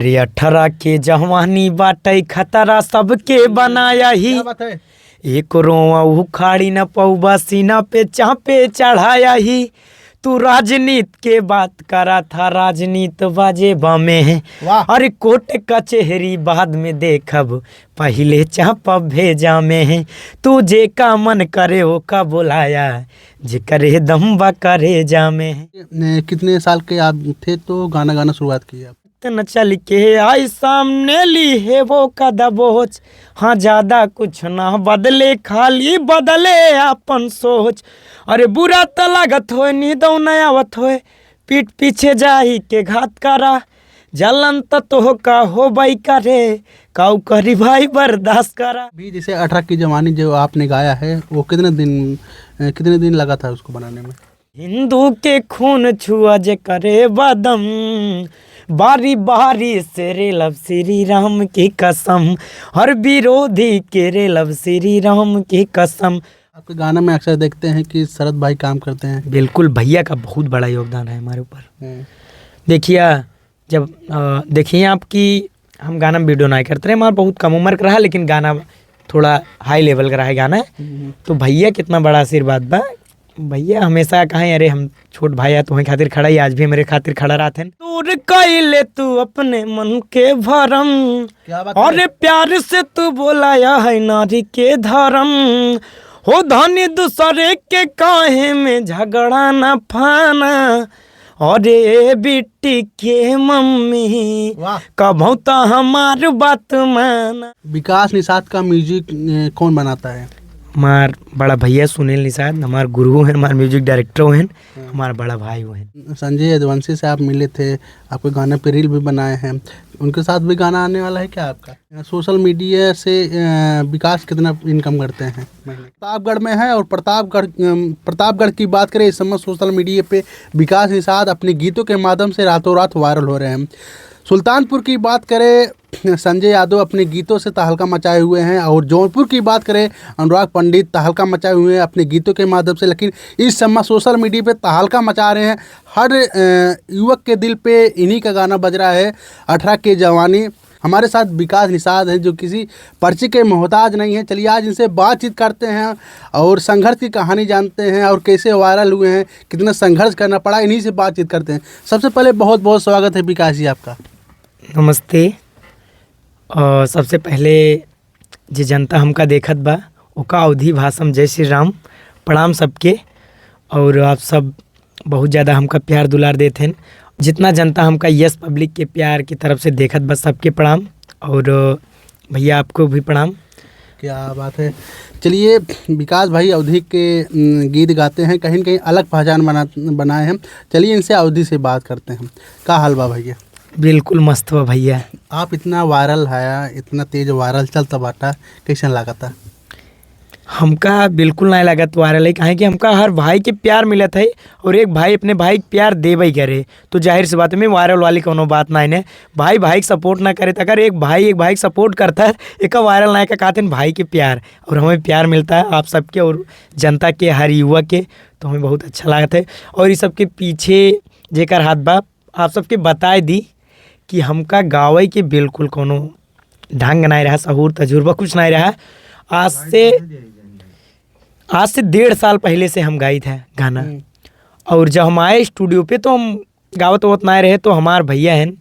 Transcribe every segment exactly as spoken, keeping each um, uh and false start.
रे अठारह के जवानी बाटे खतरा सबके बनाया ही। क्या बात है? एक रोआ उखाड़ी न पौबा सीना पे चापे चढ़ाया ही। तू राजनीत के बात करा था, राजनीत बाजे बामे है। वाह। अरे कोर्ट कचहरी बाद में देखब, पहिले चापब भेजा में है। तू जे का मन करे ओका बोलाया, जे करे दम बा करे जामे है। ने, कितने साल के आप थे तो गाना गाना शुरुआत किए आप? इतना चल के आई सामने ली है वो का दबोच। हाँ, ज्यादा कुछ ना बदले, खाली बदले अपन सोच। अरे बुरा त लागत होए, नींदौ न आवत होए, पीठ पीछे जाही के घात करा, जलन त तोह का होबई करे, काऊ करी भाई बर्दाश्त करा। भी जैसे अठारह की जवानी जो आपने गाया है, वो कितने दिन, अ, कितने दिन लगा था उसको बनाने में? हिंदू के खून छुआ जे करे बदम, बारी बारी से रेलब श्री राम की कसम, हर विरोधी के रेलब श्री राम की कसम। आपके गाना में अक्सर देखते हैं कि शरद भाई काम करते हैं। बिल्कुल, भैया का बहुत बड़ा योगदान है हमारे ऊपर। हम्म। देखिए, जब, अ, देखिए आप कि हम गाना में वीडियो ना करते रहे, हमारा बहुत कम उम्र का रहा, लेकिन गाना थोड़ा हाई लेवल का रहा है गाना। हम्म। तो भैया कितना बड़ा आशीर्वाद बा। भैया हमेशा कहें, "अरे हम छोट भाई है, तुम्हें खातिर खड़ा ही", आज भी मेरे खातिर खड़ा रहते हैं। दूर कइले तू अपने मन के भरम, क्या बात है? अरे प्यार से तू बोलाया है नारी के धर्म, हो धनी दूसरे के काहे में झगड़ा न फाना, अरे बिट्टी के मम्मी, वाह। कभौ त हमार बात माना। विकास निषाद का म्यूजिक, अ, कौन बनाता है? हमार बड़ा भैया सुनील निषाद हमार गुरु हैं, हमार म्यूजिक डायरेक्टर हैं, हाँ। हमार बड़ा भाई हैं। संजय यदुवंशी से आप मिले थे, आपके गाने पे रील भी बनाए हैं, उनके साथ भी गाना आने वाला है क्या आपका? सोशल मीडिया से, अ, विकास कितना इनकम करते हैं महीने? प्रतापगढ़ में है और प्रतापगढ़, अम, प्रतापगढ़ की बात करें, इस समय सोशल मीडिया पे विकास निषाद अपने गीतों के माध्यम से रातों रात वायरल हो रहे हैं। सुल्तानपुर की बात करें, संजय यादव अपने गीतों से तहलका मचाए हुए हैं और जौनपुर की बात करें, अनुराग पंडित तहलका मचाए हुए हैं अपने गीतों के माध्यम से, लेकिन इस समय सोशल मीडिया पे तहलका मचा रहे हैं। हर, अ, युवक के दिल पे इन्हीं का गाना बज रहा है, अठारह के जवानी। हमारे साथ विकास निषाद हैं, जो किसी पर्ची के मोहताज नहीं है। चलिए, आज इनसे बातचीत करते हैं और संघर्ष की कहानी जानते हैं और कैसे वायरल हुए हैं, कितना संघर्ष करना पड़ा, इन्हीं से बातचीत करते हैं। सबसे पहले बहुत बहुत स्वागत है विकास जी आपका। नमस्ते। अ, सबसे पहले जे जनता हमका देखत बा, ओका अवधी भाषा में जय श्री राम, प्रणाम सबके। और आप सब बहुत ज़्यादा हमका प्यार दुलार देत हैं। जितना जनता हमका यस पब्लिक के प्यार की तरफ से देखत बा, सबके प्रणाम। और भैया, आपको भी प्रणाम। क्या बात है। चलिए, विकास भाई अवधी के, उम, गीत गाते हैं, कहीं न कहीं अलग पहचान बना, बनाए हैं। चलिए, इनसे अवधी से बात करते हैं। का हाल बा भैया? बिल्कुल मस्त बा भैया। आप इतना वायरल है, इतना तेज वायरल चलता बाटा, कैसन लागता? हमका बिल्कुल नाय लागत वायरल है, काहे कि हमका हर भाई के प्यार मिलत है और एक भाई अपने भाई के प्यार देबे करे, तो जाहिर सी बात है, में वायरल वाली कोनो बात नाय ने। भाई भाई के सपोर्ट ना करे, तो अगर एक भाई एक भाई के सपोर्ट करता है, एका वायरल नाय का कहते हैं भाई के प्यार, और हमें प्यार मिलता है आप सबके और जनता के, हर युवा के, तो हमें बहुत अच्छा लागत है। और इस सबके पीछे जेकर हाथ बा, आप सबके बताए दी कि हमका गावे के बिल्कुल कोनो ढंग नाय रहा, सहूर तजुर्बा कुछ नाय रहा। आज से, आज से डेढ़ साल पहले से हम गाइत है गाना। हम्म। और जब हम आए स्टूडियो पे तो हम गावत होत नाय रहे, तो हमार भैया हैं,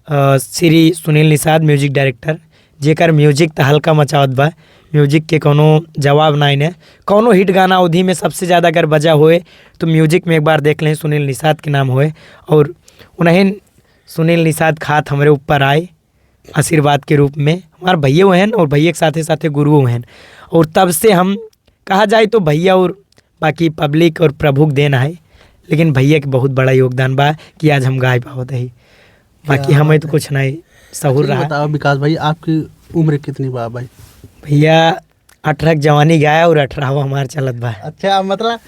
अ, श्री सुनील निषाद म्यूजिक डायरेक्टर, जेकर म्यूजिक तहलका मचावत बा, म्यूजिक के कोनो जवाब नाय ने। कोनो हिट गाना अवधी में सबसे ज़्यादा अगर बजा होए तो म्यूजिक में एक बार देख लें, सुनील निषाद के नाम होए। और उन्हें सुनील निषाद खात हमरे ऊपर आए आशीर्वाद के रूप में, हमार भैया हन और भैया के साथे साथे गुरुओ हन। और तब से हम कहा जाए तो भैया और बाकी पब्लिक और प्रभु के देन है, लेकिन भैया के बहुत बड़ा योगदान बा कि आज हम गाय पावत है। बाकी क्या हमें बात तो है। कुछ नहीं सहूर अच्छा, ये रहा। बताओ विकास भाई, आपकी उम्र कितनी बा भाई? भैया, अठारह के जवानी गाया और अठारहवा हमार चलत बा। अच्छा, मतलब,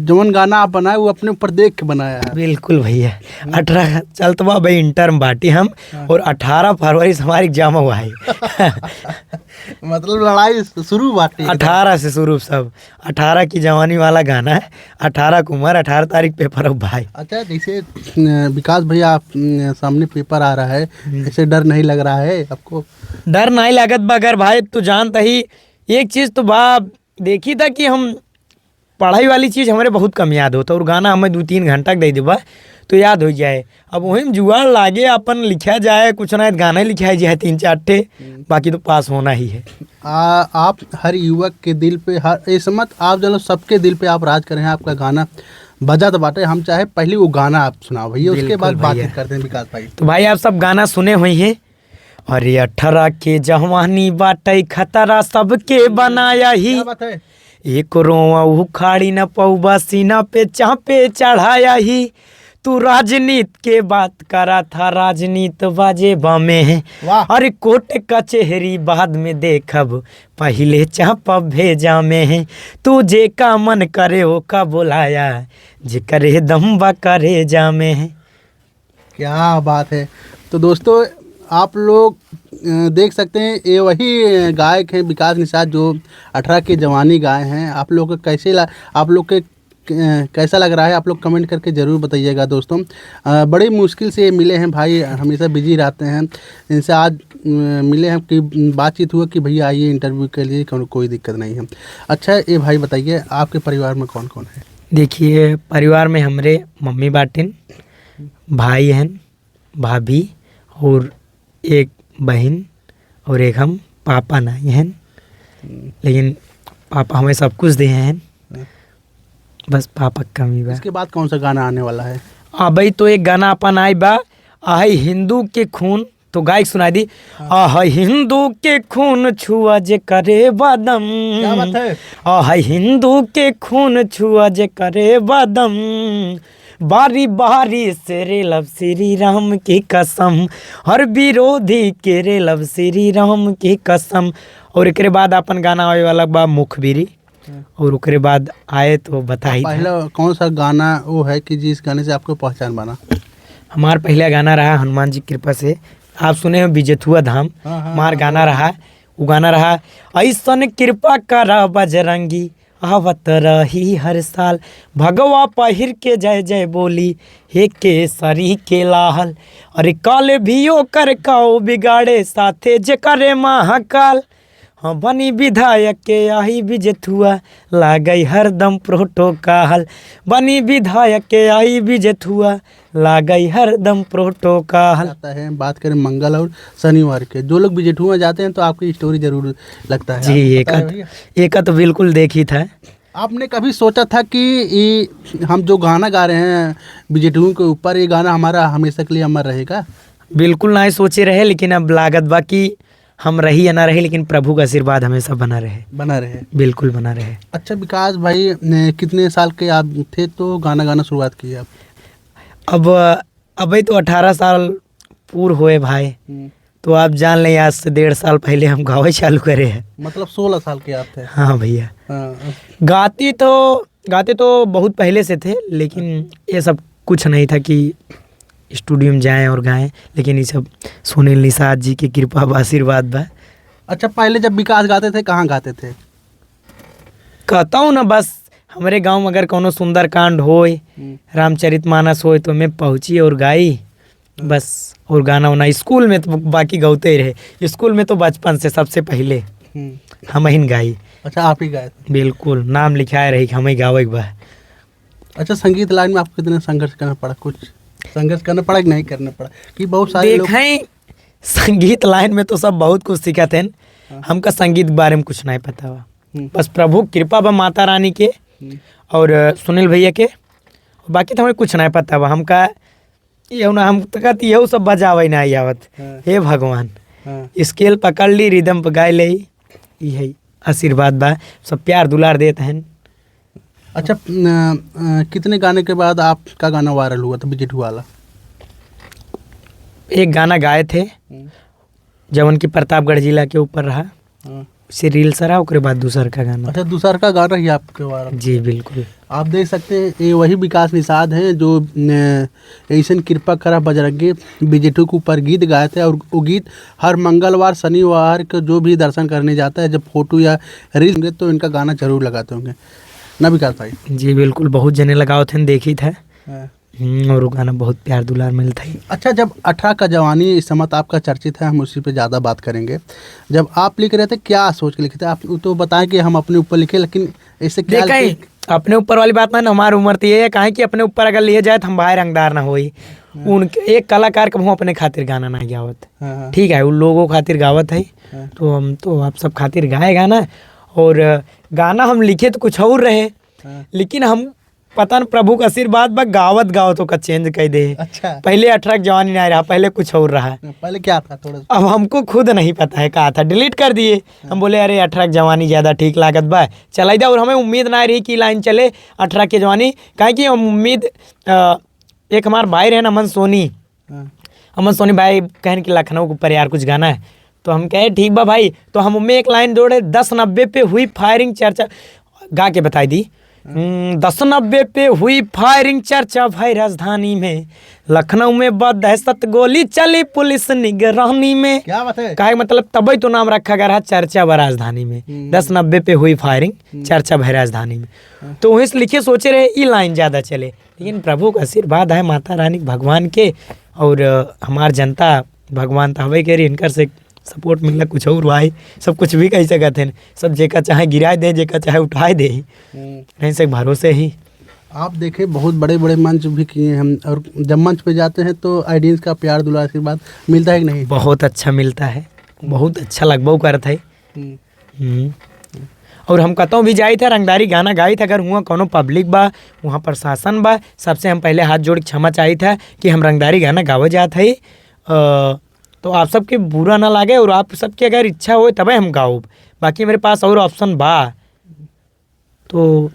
जवन गाना आप बनाए, वो अपने ऊपर देख के बनाया है। बिल्कुल भैया। हम्म। अठारह चलत बा भाई, इंटर में बाटी हम, हाँ। और अठारह फरवरी से हमार exam हुआ है। मतलब, लड़ाई शुरू बाटी है। अठारह से शुरू सब, अठारह की जवानी वाला गाना है, अठारह की उम्र, अठारह तारीख paper हो भाई। अच्छा, जैसे, अ, विकास भैया, आप, अ, सामने paper आ रहा है, हम्म। ऐसे डर नहीं लग रहा है आपको? डर नहीं लागत बा, अगर भाई, तू जानता ही, एक चीज तो बा, देखी था कि हम पढ़ाई वाली चीज हमरे बहुत कम याद होता, और गाना हमें दो तीन घंटा के दे देबा तो याद हो जाए। अब वही में जुआड़ लागे, अपन लिखा जाए कुछ ना, गाना लिखा जाए तीन चार ठे, हम्म। बाकी तो पास होना ही है। आ, आप हर युवक के दिल पे, हर, ऐसे मत आप जानो, सबके दिल पे आप राज करें हैं। आपका गाना बजा तो बाटे, हम चाहे पहले वो गाना आप सुनाओ भैया, उसके बिल्कुल बाद भैया। बातचीत करते हैं विकास भाई। तो भाई, आप सब गाना सुने हुए हैं, अरे अठारह के जवानी बाटे खतरा सबके बनाया ही। क्या बात है? एक रोआ उखाड़ी न पौबा सीना पे चापे चढ़ाया ही। तू राजनीत के बात करा था, राजनीत बाजे बामे है। वाह। अरे कोर्ट कचहरी बाद में देखब, पहिले चाप भेजा में है। तू जे का मन करे ओका बोलाया, जे करे दम बा करे जा में है। क्या बात है। तो दोस्तों, आप लोग, अ, देख सकते हैं, ये वही गायक हैं विकास निषाद जो अठारह की जवानी गाए हैं। आप लोग को कैसे ला-, आप लोग के, अ, कैसा लग रहा है, आप लोग comment करके ज़रूर बताइएगा दोस्तों। अ, बड़ी मुश्किल से ये मिले हैं भाई, हमेशा busy रहते हैं। इनसे आज, अ, मिले हैं कि बातचीत हुआ कि भैया आइए interview के लिए, को-, कोई दिक्कत नहीं है। अच्छा, ये भाई बताइए, आपके परिवार में कौन-कौन है? देखिए, परिवार में हमरे मम्मी बाटिन, भाई हन, भाभी और एक बहिन और एक हम पापा नाई हन। हम्म। लेकिन पापा हमें सब कुछ दे हन। हम्म। बस पापा के कमी बा। इसके बाद कौन सा गाना आने वाला है? अबही तो एक गाना अपन आई बा, "आहे हिंदू के खून", तो गायक सुनाई दी। हाँ। "आहे हिंदू के खून छुआ जे करे बदम।" क्या बात है? "आहे हिंदू के खून छुआ जे करे बदम।" बारी बारी से रेलब श्री राम की कसम, हर विरोधी के रेलब श्री राम की कसम। और एकरे बाद अपन गाना आवे वाला बा मुखबिरी। हम्म। और ओकरे बाद आए तो बताई था। पहला कौन सा गाना वो है कि जिस गाने से आपको पहचान बना? हमार पहला गाना रहा हनुमान जी की कृपा से, आप सुने हो बिजेथुआ धाम, हाँ, हाँ, हमार हाँ, गाना हाँ। रहा, वो गाना रहा, "ऐसन कृपा करा बजरंगी, आवत रही हर साल, भगवा पहिर के जय जय बोली, हे केसरी के लाल। अरे काल भी ओकर काऊ बिगाड़े, साथे जे करे महाकाल। हाँ, बनी विधायक के आई बिजेथुआ, लागई हरदम protocol। बनी विधायक के आई बिजेथुआ, लागई हरदम protocol।" आता है, बात करें मंगल और शनिवार के, जो लोग बिजेठुआ जाते हैं तो आपकी story जरूर लगता है। जी, आपको पता है एका, भैया? एका तो बिल्कुल देखी था। आपने कभी सोचा था कि ई हम जो गाना गा रहे हैं बिजेठुओं के ऊपर, ये गाना हमारा हमेशा के लिए अमर रहेगा? बिल्कुल नाहीं सोचे रहे, लेकिन अब लागत बा कि हम रही या ना रही, लेकिन प्रभु का आशीर्वाद हमेशा बना रहे। बना रहे। बिल्कुल बना रहे। अच्छा विकास भाई, ने, कितने साल के आप थे तो गाना गाना शुरुआत किए आप? अब, अबे तो अठारह साल पूर होए भाई। हम्म। तो आप जान लें, आज से डेढ़ साल पहले हम गावे चालू करे हैं। मतलब सोलह साल के आप थे? हाँ भैया। हाँ। गाती तो, गाते तो बहुत पहले से थे, लेकिन ये सब कुछ नहीं था कि studio में जाएं और गाएं, लेकिन ये सब सुनील निषाद जी की कृपा बा, आशीर्वाद बा। अच्छा, पहले जब विकास गाते थे, कहाँ गाते थे? कहता हूँ ना, बस हमरे गाँव में अगर कौनो सुंदरकांड होए, हम्म। रामचरितमानस होए, तो मैं पहुँची और गाई, हम्म। बस। और गाना वाना school में तो बाकी गाते ही रहे। School में तो बचपन से सबसे पहले हम्म। हम ही गाई। अच्छा, आप ही गाए थे? बिल्कुल, नाम लिखाए रही कि हम ही गावे के बा। अच्छा, संगीत line में आपको कितना संघर्ष करना पड़ा? कुछ संघर्ष करना पड़ा कि नहीं करना पड़ा? कि बहुत सारे लोग देखें, संगीत line में तो सब बहुत कुछ सीखत हैं। हाँ। हमका संगीत के बारे में कुछ नहीं पता बा। हम्म। बस प्रभु कृपा बा माता रानी के हम्म। और, अ, सुनील भैया के। बाकी तो हमें कुछ नहीं पता बा। हमका ये ना, हम तो कहती यहू सब बजावे नहीं आवत। हाँ। हे भगवान, हाँ। Scale पकड़ ली, rhythm पे गाए ले, यही आशीर्वाद बा। सब प्यार दुलार देत हैं। अच्छा, न, अ, कितने गाने के बाद आपका गाना viral हुआ था, बिजेठू वाला? एक गाना गाए थे, हम्म। जवन की प्रतापगढ़ जिला के ऊपर रहा। हाँ। से reel सरा, ओकरे बाद दूसर का गाना। अच्छा, दूसर का गाना ही आपके बारे में? जी, बिल्कुल। आप देख सकते हैं, ये वही विकास निषाद हैं जो, न, ऐसन कृपा करा बजरंगी, बिजेठू के ऊपर गीत गाए थे, और वो गीत हर मंगलवार, शनिवार को जो भी दर्शन करने जाता है, जब फोटो या reel होंगे, तो इनका गाना जरूर लगाते होंगे ना विकास भाई? जी, बिल्कुल, बहुत जने लगावत हैं, देखी था। हाँ। हम्म, और वो गाना बहुत प्यार दुलार मिलता है। अच्छा, जब अठारह का जवानी इस समय तो आपका चर्चित है, हम उसी पे ज़्यादा बात करेंगे। जब आप लिख रहे थे, क्या सोच के लिखे थे आप? वो तो बताएं कि हम अपने ऊपर लिखे, लेकिन ऐसे क्या देखा लिखे? ही, अपने ऊपर वाली बात ना, हमारी उम्र तो ये है, काहे कि अपने ऊपर अगर लिए जाए तो हम भाई रंगदार ना होई। हाँ। उनके, एक कलाकार कबहूँ अपने खातिर गाना ना गावत। हाँ, हाँ। ठीक है, उन लोगों खातिर गावत है, हाँ। तो हम तो आप सब खातिर गाए गाना। और गाना हम लिखे तो कुछ और रहे, हाँ। लेकिन हम पता न प्रभु का आशीर्वाद बा, गावत गावत ओका change कर दे। अच्छा। पहले अठारह के जवानी ना रहा, पहले कुछ और रहा। पहले क्या था थोड़ा सा? अब हमको खुद नहीं पता है का था, delete कर दिए। हाँ। हम बोले, "अरे, अठारह के जवानी ज़्यादा ठीक लागत बा, चलाई दा।" और हमें उम्मीद ना रही कि line चले अठारह के जवानी, काहे कि हम उम्मीद, अ, एक हमार भाई रहे ना, अमन सोनी, हाँ। अमन सोनी भाई कहन कि लखनऊ के ऊपर यार कुछ गाना है, तो हम कहे, "ठीक बा भाई।" तो हम उनमें एक line जोड़े, "दस नब्बे पे हुई firing चर्चा", गा के बताई दी। हाँ। हम्म, "दस नब्बे पे हुई firing चर्चा भाई राजधानी में, लखनऊ में बा दहशत गोली चली पुलिस निगरानी में।" क्या बात है। काहे मतलब तबई तो नाम रखा गया रहा चर्चा बा राजधानी में। हम्म। "दस नब्बे पे हुई firing हम्म। चर्चा भाई राजधानी में।" हाँ। तो वहीं से लिखे सोचे रहे ई line ज़्यादा चले, लेकिन प्रभु का आशीर्वाद है माता रानी भगवान के, और, अ, हमार जनता भगवान तो हवे के रही, इनकर से support मिलना कुछ और भाई, सब कुछ भी कह सकत हैं, सब जेका चाहे गिराए दे, जेका चाहे उठाए दे, हम्म। नहीं से भरोसे ही। आप देखें, बहुत बड़े-बड़े मंच भी किए हैं, और जब मंच पे जाते हैं तो audience का प्यार दुलार आशीर्वाद मिलता है कि नहीं? बहुत अच्छा मिलता है, बहुत अच्छा लगबो करत है। हम्म। हम्म। और हम कतौ भी जाइत है, रंगदारी गाना गाइत है, अगर हुआं कौनो public बा, हुआं प्रशासन बा, सबसे हम पहले हाथ जोड़ के क्षमा चाहित है कि हम रंगदारी गाना गावे जात है। अ, तो आप सबके बुरा ना लागे, और आप सबके अगर इच्छा होए तबे हम गाउब, बाकी मेरे पास और option बा। तो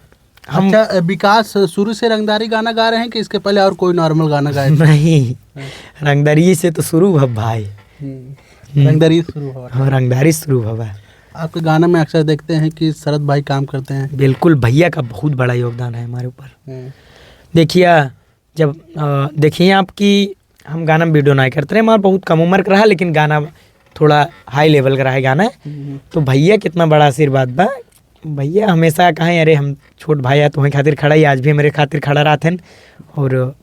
हम अच्छा, अ, विकास शुरू से रंगदारी गाना गा रहे हैं कि इसके पहले और कोई normal गाना गाए थे? नहीं, हाँ। रंगदारी से तो शुरू हुआ भाई। हम्म, हम्म। रंगदारी शुरू हुआ। हाँ, रंगदारी शुरू हुआ। आपके गाने में अक्सर देखते हैं कि शरद भाई काम करते हैं। बिल्कुल, भैया का बहुत बड़ा योगदान है हमारे ऊपर। हम्म। देखिए, जब, अ, देखिए आप कि हम गाना में video नहीं करते रहे, हमारा बहुत कम उम्र का रहा, लेकिन गाना थोड़ा high level का रहा है गाना। हम्म। तो भैया कितना बड़ा आशीर्वाद बा। भैया हमेशा कहें, "अरे हम छोट भाई है, तुम्हें खातिर खड़ा ही", आज भी हमारे खातिर खड़ा रहत हैं। और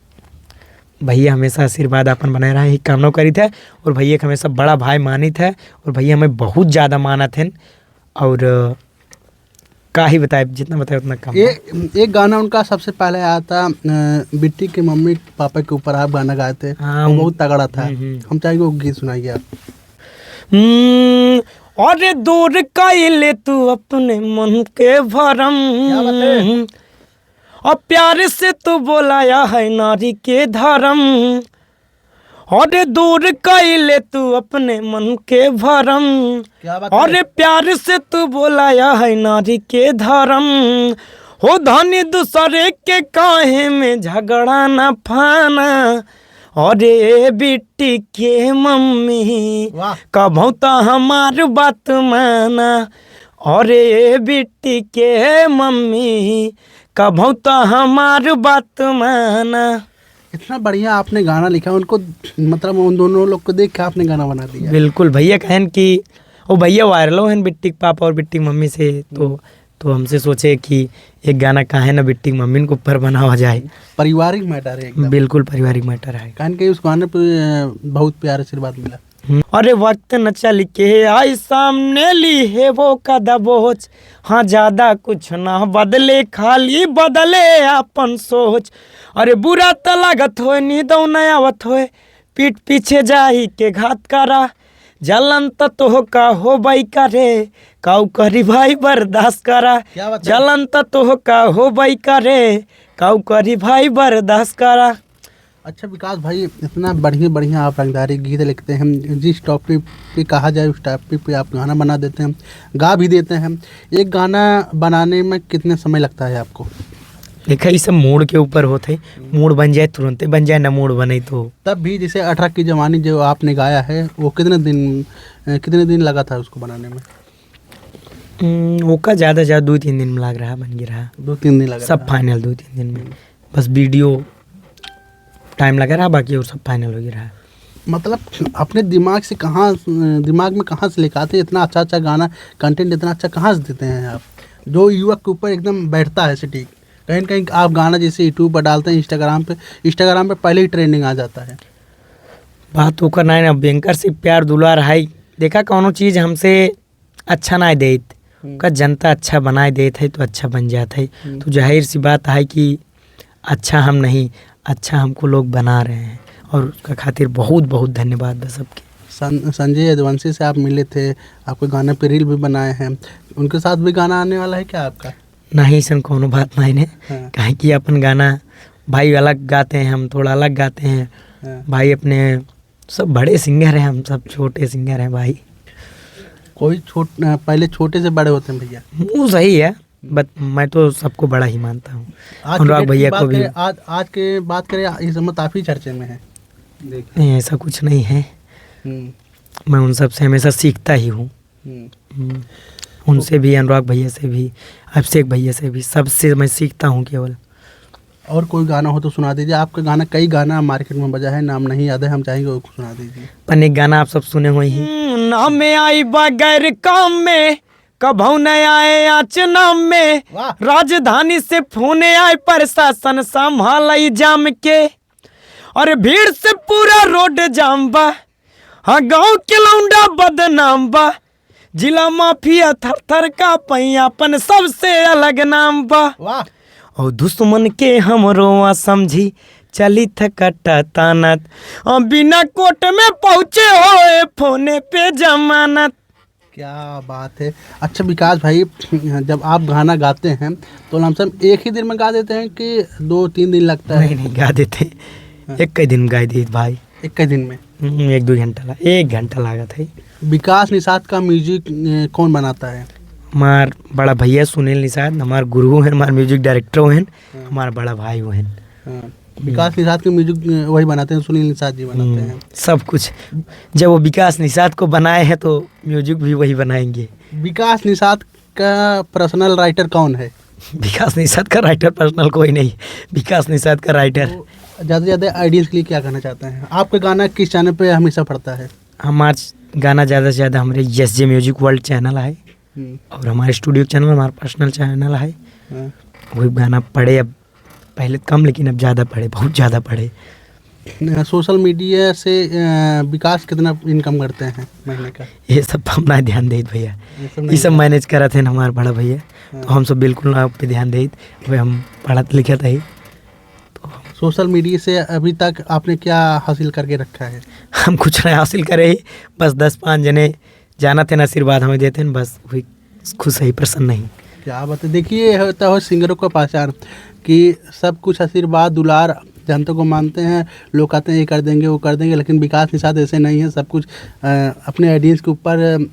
भैया हमेशा आशीर्वाद अपन बनाए रहा, यही कामना करी थे। और भैया के हमेशा बड़ा भाई मानित है, और भैया हमें बहुत ज़्यादा मानत हैं। और का ही बताए, जितना बताए उतना कम। ये एक गाना उनका सबसे पहले आया था, अ, बिट्टी के मम्मी पापा के ऊपर आप गाना गाए थे, हाँ, वो उन-, बहुत तगड़ा था। हम्म, हम्म। हम चाहेंगे वो गीत सुनाइए आप। हम्म, अरे दूर कइले तू अपने मन के भरम। क्या बात है? और प्यार से तू बोलाया है नारी के धर्म। अरे दूर कइले तू अपने मन के भरम। क्या बात है? अरे प्यार से तू बोलाया है नारी के धर्म। हो धनी दूसरे के काहे में झगड़ा न फाना। अरे बिट्टी के मम्मी, वाह। कभौ त हमार बात माना। अरे बिट्टी के मम्मी, कभौ त हमार बात माना। इतना बढ़िया आपने गाना लिखा, उनको, मतलब, उन दोनों लोग को देख के आपने गाना बना दिया। बिल्कुल, भैया कहन कि, ओ भैया viral हो हन बिट्टी के पापा और बिट्टी के मम्मी से, तो, हम्म। तो हमसे सोचे कि एक गाना काहे ना बिट्टी के मम्मी के ऊपर बनावा जाए। पारिवारिक matter है एकदम। बिल्कुल, पारिवारिक matter है। कहन कि उस गाने पे, अ, बहुत प्यार आशीर्वाद मिला। हम्म। अरे वक्त न चल के आई सामने, ली है वो का दबोच। हाँ, ज्यादा कुछ ना बदले, खाली बदले अपन सोच। अरे बुरा त लागत होए, नींदौ न आवत होए, पीठ पीछे जाई के घात करा। जलन त तोह का होबई करे, काऊ करी भाई बर्दाश्त करा। क्या बात है? जलन त तोह का होबई करे, काऊ करी भाई बर्दाश्त करा। अच्छा विकास भाई, इतना बढ़िया बढ़िया आप रंगदारी गीत लिखते हैं, जिस topic पे कहा जाए उस topic पे आप गाना बना देते हैं, गा भी देते हैं। एक गाना बनाने में कितने समय लगता है आपको? देखा, ये सब mood के ऊपर होत है, mood बन जाए तुरंते बन जाए, ना mood बने तो। तब भी जैसे अठारह की जवानी जो आपने गाया है, वो कितने दिन, अ, कितने दिन लगा था उसको बनाने में? हम्म, ओका ज्यादा से ज्यादा दो तीन दिन में लाग रहा, बन गया रहा। दो तीन दिन लगा सब रहा। Final दो तीन दिन में। बस video time लगा रहा, बाकी और सब final हो गया रहा। मतलब, अपने दिमाग से कहाँ, दिमाग में कहाँ से लेके आते हैं इतना अच्छा अच्छा गाना, content इतना अच्छा कहाँ से देते हैं आप, जो युवक के ऊपर एकदम बैठता है सटीक? कहीं न कहीं आप गाना जैसे YouTube पर डालते हैं, Instagram पे, Instagram पे पहले ही trending आ जाता है। बात ओकर नाई ना, anchor से प्यार दुलार है। देखा, कौनो चीज हमसे अच्छा नाई देत, हम्म। का जनता अच्छा बनाए देत है तो अच्छा बन जात है। हम्म। तो जाहिर सी बात है कि अच्छा हम नहीं, अच्छा हमको लोग बना रहे हैं, और उसका खातिर बहुत बहुत धन्यवाद बा सबके। सं-, संजय यदुवंशी से आप मिले थे, आपके गाने पे reel भी बनाए हैं, उनके साथ भी गाना आने वाला है क्या आपका? नहीं, ऐसन कोनो बात नहीं ने, हाँ। काहे कि अपन गाना भाई अलग गाते हैं, हम थोड़ा अलग गाते हैं। हाँ। भाई अपने सब बड़े singer हैं, हम सब छोटे singer हैं भाई। कोई छोट-, अ, पहले छोटे से बड़े होते हैं भैया। वो सही है, but मैं तो सबको बड़ा ही मानता हूँ। आज के अनुराग date की भैया बात को भी। करें, आज, आज के बात करें, इस समय आप ही चर्चे में हैं। देखिए। नहीं, ऐसा कुछ नहीं है। हम्म। मैं उन सब से हमेशा सीखता ही हूँ। हम्म। हम्म। उनसे भी, अनुराग भैया से भी, अभिषेक भैया से भी, सबसे मैं सीखता हूँ केवल। और कोई गाना हो तो सुना दीजिए। आपका गाना, कई गाना market में बजा है, नाम नहीं याद है, हम चाहेंगे वो सुना दीजिए। अपन एक गाना आप सब सुने हुए हैं। हम्म, नाम में आई बा गैर काम में, कभौ न आए आँच नाम में। वाह। राजधानी से फोन आए, प्रशासन संभाल जाम के, और भीड़ से पूरा road जाम बा। हाँ, गाँव के लौंडा बदनाम बा, जिला माफिया थर थर कापै, अपन सबसे अलग नाम बा। वाह। और दुश्मन के हमरो आ समझी, चली थ कटा तानत, आ बिना कोर्ट में पहुँचे होए फोने पे जमानत। क्या बात है। अच्छा विकास भाई, जब आप गाना गाते हैं तो लमसम एक ही दिन में गा देते हैं कि दो तीन दिन लगता है? नहीं, नहीं, गा देते हैं। हाँ। एक ही दिन गा देते भाई। एक ही दिन में? हम्म, एक दो घंटा ला-, एक घंटा लागत है। विकास निषाद का music, अ, कौन बनाता है? हमार बड़ा भैया सुनील निषाद, हमार गुरु हैं, हमार music director हैं, हाँ। हमार बड़ा भाई वो हैं। हाँ। हम्म। विकास निषाद के music, अ, वही बनाते हैं, सुनील निषाद जी बनाते हम्म, हैं। सब कुछ। जब वो विकास निषाद को बनाए हैं तो music भी वही बनाएंगे। विकास निषाद का personal writer कौन है? विकास निषाद का writer personal कोई नहीं, विकास निषाद का writer। तो ज़्यादा से ज़्यादा audience के लिए क्या कहना चाहते हैं? आपका गाना किस channel पे हमेशा पड़ता है? हमार गाना ज़्यादा से ज़्यादा हमरे S J Music World channel है हम्म। और हमारे studio channel, हमारा personal channel है। हाँ। वही गाना पड़े, अब पहले कम, लेकिन अब ज़्यादा पड़े, बहुत ज़्यादा पड़े। अ, social media से, अ, विकास कितना income करते हैं महीने का? ये सब हम ना ध्यान देत भैया, ये सब ये नहीं सब ध्यान। Manage करत हैं हमार बड़ा भैया, हाँ। तो हम सब बिल्कुल ना पे ध्यान देत। भाई हम पढ़त लिखत है। Social media से अभी तक आपने क्या हासिल करके रखा है? हम कुछ नहीं हासिल करे ही, बस दस पाँच जने जानत हैं, आशीर्वाद हमें देते हैं, बस वही खुश है, प्रसन्न है। क्या बात है। देखिए, ये होता है singerों का पहचान कि सब कुछ आशीर्वाद, दुलार, जनता को मानते हैं, लोग कहते हैं ये कर देंगे, वो कर देंगे, लेकिन विकास निषाद ऐसे नहीं है। सब कुछ, अ, अपने audience के ऊपर, अ, अ,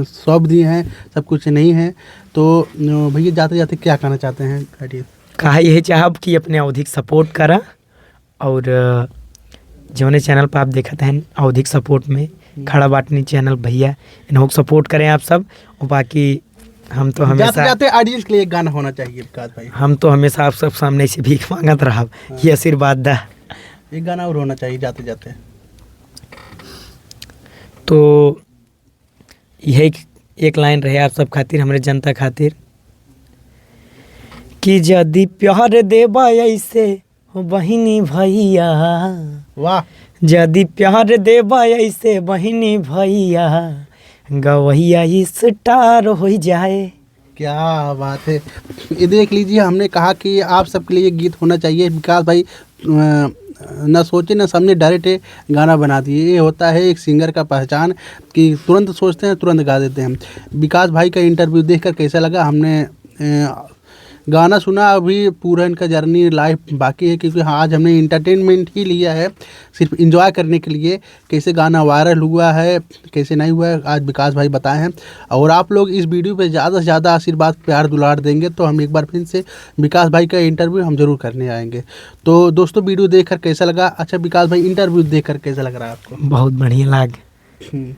सौंप दिए हैं, सब कुछ नहीं है। तो, अ, भैया जाते जाते क्या कहना चाहते हैं audience? कहा यही चाहब कि अपने अवधी के support करा और, अ, जौने channel पर आप देखत हैं अवधी के support में हम्म। खड़ा बाटनी channel भैया, इन्हों को support करें आप सब। और बाकी हम तो जाते हमेशा जाते audience के लिए एक गाना होना चाहिए विकास भाई। हम तो हमेशा आप सब सामने से भीख मांगत रहब, हाँ। ये आशीर्वाद दा। एक गाना और होना चाहिए जाते जाते। तो यही एक, एक line रहे आप सब खातिर, हमरे जनता खातिर, कि जदि प्यार देबा ऐसे हो बहिनी भैया, वाह। जदि प्यार देबा ऐसे बहिनी भैया, गवैया star हो जाए। क्या बात है। ये देख लीजिए, हमने कहा कि आप सबके लिए गीत होना चाहिए। विकास भाई, अ, ना सोचे ना समझे, direct ये गाना बना दिए। ये होता है एक singer का पहचान कि तुरंत सोचते हैं, तुरंत गा देते हैं। विकास भाई का interview देखकर कैसा लगा? हमने, अ, गाना सुना, अभी पूरा इनका journey life बाकी है, क्योंकि हाँ, आज हमने entertainment ही लिया है, सिर्फ enjoy करने के लिए। कैसे गाना viral हुआ है, कैसे नहीं हुआ है, आज विकास भाई बताए हैं। और आप लोग इस video पे ज़्यादा से ज़्यादा आशीर्वाद, प्यार, दुलार देंगे तो हम एक बार फिर से विकास भाई का interview हम जरूर करने आएंगे। तो दोस्तों, video देखकर कैसा लगा? अच्छा विकास भाई, interview देखकर कैसा लग रहा है आपको? बहुत बढ़िया लाग। हम्म।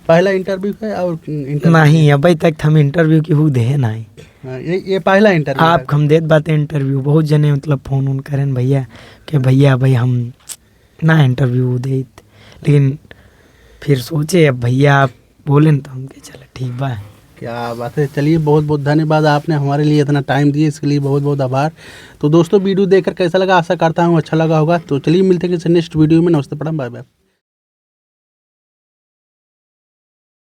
पहला इंटरव्यू है और इंटरव्यू नहीं, अबे तक हम इंटरव्यू की हु देहे नहीं। हाँ, ये, ये पहला इंटरव्यू है। आप हम देत बाते इंटरव्यू, बहुत जने मतलब फोन उन करें भैया कि भैया भाई हम ना इंटरव्यू देत, लेकिन फिर सोचे अब भैया आप बोलें तो हम कहे चला ठीक बा। क्या बात है, चलिए बहुत बहुत धन्यवाद, आपने हमारे लिए इतना टाइम दिए, इसके लिए बहुत बहुत आभार। तो दोस्तों, वीडियो देखकर कैसा लगा, आशा करता हूँ अच्छा लगा होगा। तो चलिए मिलते हैं किसी नेक्स्ट वीडियो में। नमस्ते, प्रणाम, बाय बाय।